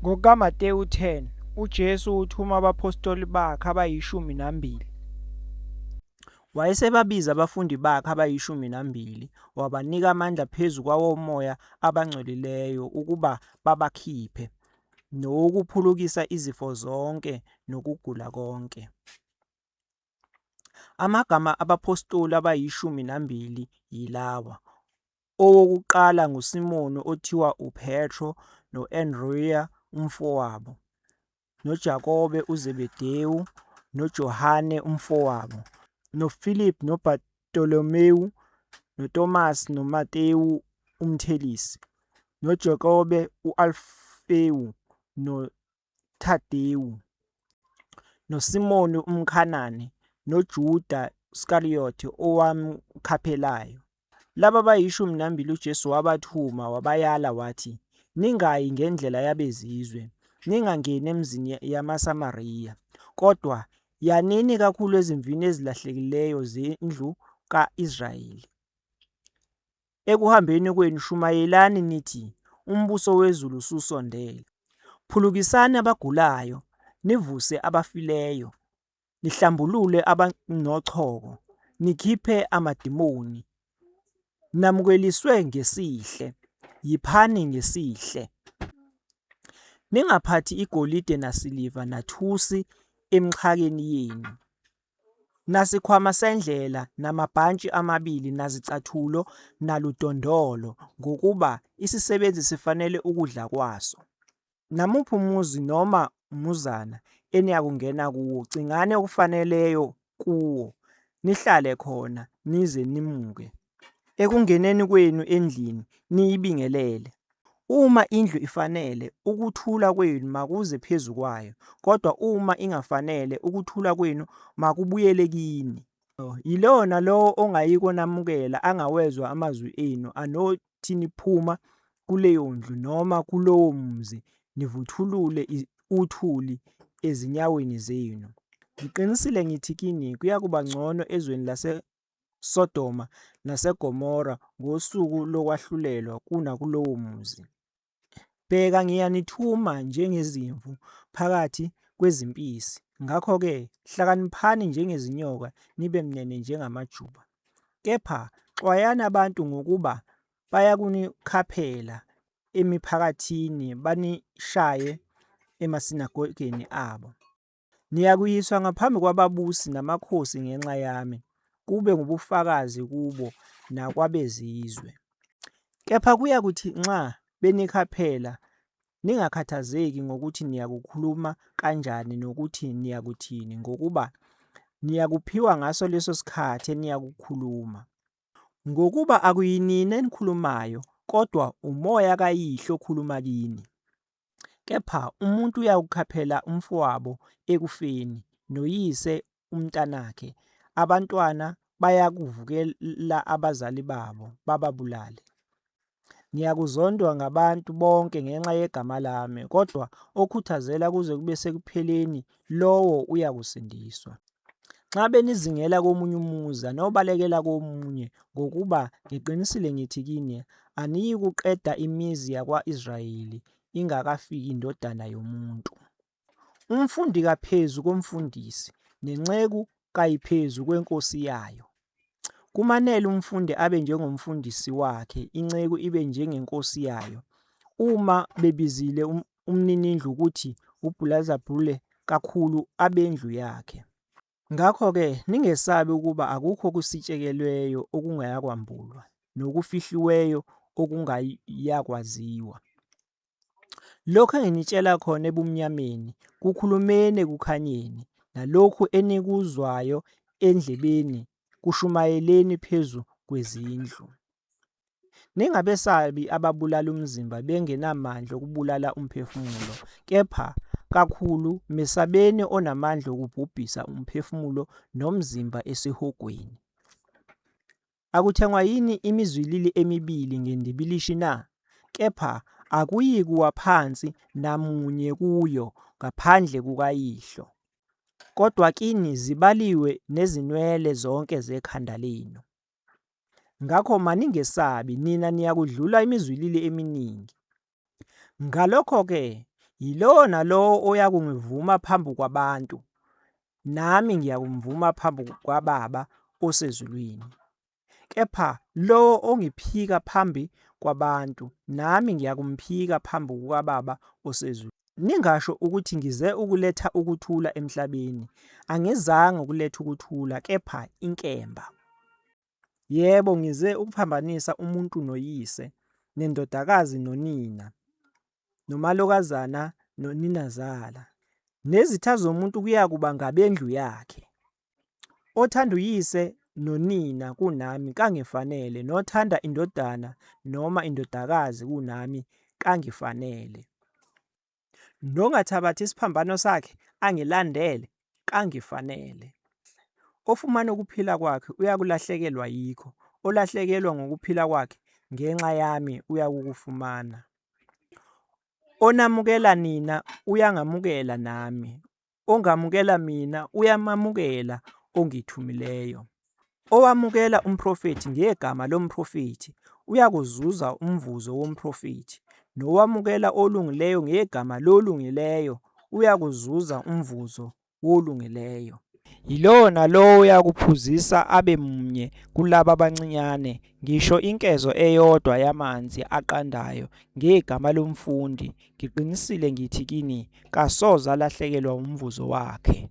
NgokukaMateyu 10, uJesu uthuma abaphostoli bakhe abayishumi nambili. Wayesebabiza abafundi bakhe abayishumi nambili, wabanika amandla phezu kwawomoya abangcolileyo ukuba babakhiphe, nowokuphulukisa izifo zonke nokugula konke. Amagama abaphostoli abayishumi nambili yilawa: Owokuqala nguSimoni othiwa uPetru, no-Andreya umfowabo, noJakobe uZebedewu, noJohane umfowabo, noFiliphu noBartolomewu, noTomasi noMatewu umthelisi, noJakobe u-Alfewu noThadewu, noSimoni umKhanani, noJuda Iskariyothe owamkhaphelayo. Laba abayishumi nambili uJesu wabathuma, wabayala wathi, Ningayi ngendlela yabezizwe, ningangeni emizini yamaSamariya, kodwa yanini kakhulu ezimvini ezilahlekileyo zendlu ka-Israyeli. Ekuhambeni kwenu shumayelani nithi, Umbuso wezulu ususondele. Phulukisani abagulayo, nivuse abafileyo, nihlambulule abanochoko, nikhiphe amadimoni. Namukeliswe ngesihle, yiphani ngesihle. Ningaphathi igolide nasiliva nathusi emixhakeni yenu, nasikhwama sendlela, namabhantshi amabili, nazicathulo, naludondolo, ngokuba isisebenzi sifanele ukudla kwaso. Namuphi umuzi noma umuzana eniyakungena kuwo, cingani okufaneleyo kuwo, nihlale khona nize nimuke. Ekungeneni kwenu endlini, niyibingelele. Uma indlu ifanele, ukuthula kwenu makuze phezu kwayo, kodwa uma ingafanele, ukuthula kwenu makubuyele kini. Yilowo nalowo ongayikunamukela angawezwa amazwi enu, anothi niphuma kuleyo ndlu noma kulowo muzi, nivuthulule uthuli ezinyaweni zenu. Ngiqinisile ngithi kini, kuyakuba ngcono ezweni laseSodoma naseGomora ngosuku lokwahlulelwa kunakulowo muzi. Bheka, ngiyanithuma njengezimvu phakathi kwezimpisi. Ngakho-ke hlakaniphani njengezinyoka, nibe mnene njengamajuba. Kepha xwayani abantu ngokuba bayakunikhaphela emiphakathini, banishaye emasinagogeni abo. Niyakuyiswa ngaphambi kwababusi namakhosi ngenxa yami, kube ngubufakazi kubo nakwabezizwe. Kepha kuyakuthi nxa benikhaphela, ningakhathazeki ngokuthi niyakukhuluma kanjani nokuthi niyakuthini, ngokuba niyakuphiwa ngaso leso sikhathi eniyakukukhuluma. Ngokuba akuyinina enikhulumayo, kodwa uMoya kaYihlo okhuluma kini. Kepha umuntu uyakukhaphela umfowabo ekufeni, noyise umntanakhe. Abantwana bayakuvukela abazali babo, bababulale. Niyakuzondwa ngabantu bonke ngenxa yegama lami, kodwa okhuthazela kuze kube sekupheleni, lowo uyakusindiswa. Nxa benizingela komunye umuzi, anobalekela komunye, ngokuba ngiqinisile ngithi kini, aniyikuqeda imizi yakwa-Israyeli ingakafiki iNdodana yoMuntu. Umfundi kaphezu komfundisi, nenceku kayiphezu kwenkosi yayo. Kumanele umfundi abe njengomfundisi wakhe, inceku ibe njengenkosi yayo. Uma bebizile umninindlu ukuthi uBelzebule, kakhulu abendlu yakhe. Ngakho-ke ningesabi ukuba akukho okusitshekelweyo okungeyakwambulwa, nokufihliweyo okungeyakwaziwa. Lokhu enginitshela khona ebumnyameni, kukhulumeni ekukhanyeni, nalokhu enikuzwayo endlebeni, kushumayeleni phezu kwezindlu. Ningabesabi ababulala umzimba bengenamandla okubulala umphefumulo, kepha kakhulu mesabeni onamandla okubhubhisa umphefumulo nomzimba esihogweni. Akuthengwa yini imizwilili emibili ngendibilishi na? Kepha akuyikuwa phansi namunye kuyo ngaphandle kukaYihlo. Kodwa kini zibaliwe nezinwele zonke zekhanda lenu. Ngakho maningesabi, nina niyakudlula imizwilili eminingi. Ngalokho-ke Yilowo nalowo oyakungivuma phambi kwabantu, nami ngiyakumvuma phambi kwaBaba osezulwini. Kepha lowo ongiphika phambi kwabantu, nami ngiyakumphika phambi kukaBaba osezulwini. Ningasho ukuthi ngize ukuletha ukuthula emhlabeni. Angizanga ukuletha ukuthula, kepha inkemba. Yebo, ngize ukuphambanisa umuntu noyise, nendodakazi nonina, nomalokazana noninazala. Nezitha zomuntu kuyakuba ngabendlu yakhe. Othanda uyise nonina kunami kangifanele, nothanda indodana noma indodakazi kunami kangifanele. Nongathabathi isiphambano sakhe angilandele kangifanele. Ofumana ukuphila kwakhe uyakulahlekelwa yikho, olahlekelwa ngokuphila kwakhe ngenxa yami uyakukufumana. Onamukela nina uyangamukela nami, ongamukela mina uyamamukela ongithumileyo. Owamukela umprofethi ngegama lomprofethi uyakuzuza umvuzo womprofethi, nowamukela olungileyo ngegama lolungileyo uyakuzuza umvuzo wolungileyo. Yilowo nalowo oyakuphuzisa abe munye kulaba abancinyane ngisho inkezo eyodwa yamanzi aqandayo ngegama lomfundi, ngiqinisile ngithi kini, kasoze alahlekelwa umvuzo wakhe.